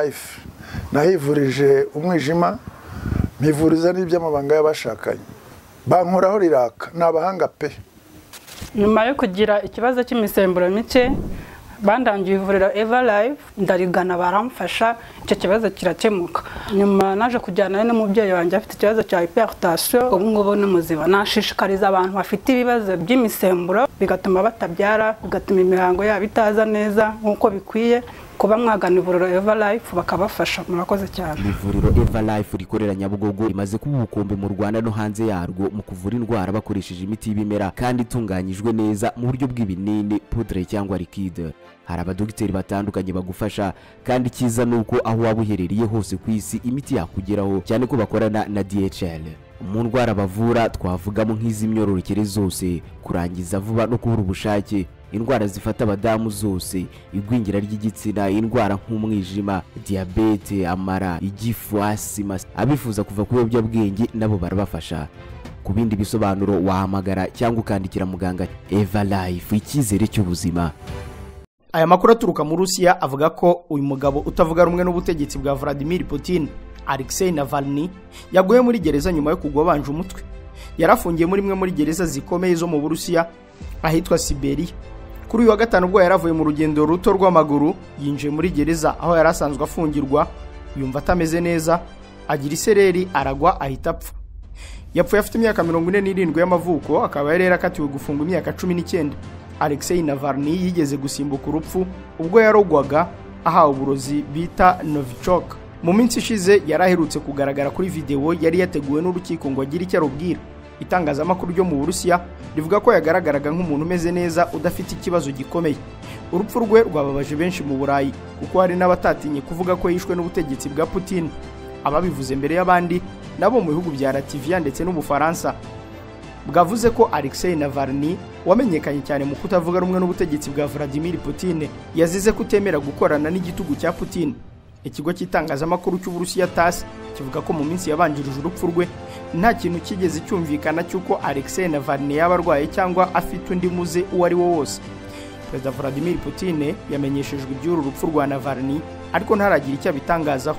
Life nahivurije umwijima, mpivuriza n'iby'amabanga y'abashakanye, bankoraho riraka, ni abahanga pe. Nyuma yo kugira ikibazo cy'imisemburo mike, bandangiye ivuriro Eva Life, ndarigana baramfasha, icyo kibazo kirakemuka. Nyuma naje kujyana n'umubyeyi wanjye afite ikibazo cya hypertension, ubu ngubu ni muzima. Nashishikariza abantu bafite ibibazo by'imisemburo bigatuma batabyara, bigatuma imihango yabo itaza neza nk'uko bikwiye, kuba mwagana ivuriro Eva Life bakabafasha. Murakoze cyane. Ivuriro Eva Life rikorera Nyabugogo rimaze kuba ubukombe mu Rwanda no hanze yarwo mu kuvura indwara bakoresheje imiti y'ibimera kandi itunganyijwe neza mu buryo bw'ibinini, poudre cyangwa liquide. Hari abadogiteri batandukanye bagufasha, kandi icyiza ni uko aho waba uherereye hose ku isi imiti yakugeraho, cyane ko bakorana na DHL. Mu ndwara bavura twavugamo nk'iz'imyororokere zose, kurangiza vuba no kubura ubushake, indwara zifata abadamu zose, igwingira ry'igitsina, indwara nk'umwijima, diyabete, amara, igifu, asima. Abifuza kuva ku biyobyabwenge nabo barabafasha. Ku bindi bisobanuro wahamagara cyangwa ukandikira muganga. Eva Life, icyizere cy'ubuzima. Aya makuru aturuka mu Rusiya avuga ko uyu mugabo utavuga rumwe n'ubutegetsi bwa Vladimir Putin, Alexei Navalny, yaguye muri gereza nyuma yo kugwa abanje umutwe. Yarafungiye muri imwe muri gereza zikomeye zo mu Burusiya ahitwa Siberia. Kuri uyu wa gatanu ubwo yaravuye mu rugendo ruto rw'amaguru, yinjiye muri gereza aho yari asanzwe afungirwa, yumva atameze neza, agira isereri, aragwa, ahita apfa. Yapfuye afite imyaka 47 y'amavuko, akaba yari yarakatiwe gufungwa imyaka 19. Alexei Navalny yigeze gusimbuka urupfu ubwo yarogwaga ahawe uburozi bita Novichok. Mu minsi ishize yari aherutse kugaragara kuri videwo yari yateguwe n'urukiko ngo agire icyo arubwira. Itangazamakuru ryo mu Burusiya rivuga ko yagaragaraga nk'umuntu umeze neza udafite ikibazo gikomeye. Urupfu rwe rwababaje benshi mu Burayi, kuko hari n'abatatinye kuvuga ko yishwe n'ubutegetsi bwa Putin. Ababivuze mbere y'abandi nabo mu bihugu bya Latvia ndetse n'Ubufaransa bwavuze ko Alexei Navalny, wamenyekanye cyane mu kutavuga rumwe n'ubutegetsi bwa Vladimir Putin, yazize kutemera gukorana n'igitugu cya Putin. Ikigo cy'itangazamakuru cy'Uburusiya TASS kivuga ko mu minsi yabanjirije urupfu rwe nta kintu kigeze cyumvikana cy'uko Alexei Navalny yaba arwaye cyangwa afite undi muze uwo ari wo wose. Perezida Vladimir Putin yamenyeshejwe iby'uru rupfu rwa Navalny, ariko ntaragira icyo abitangazaho.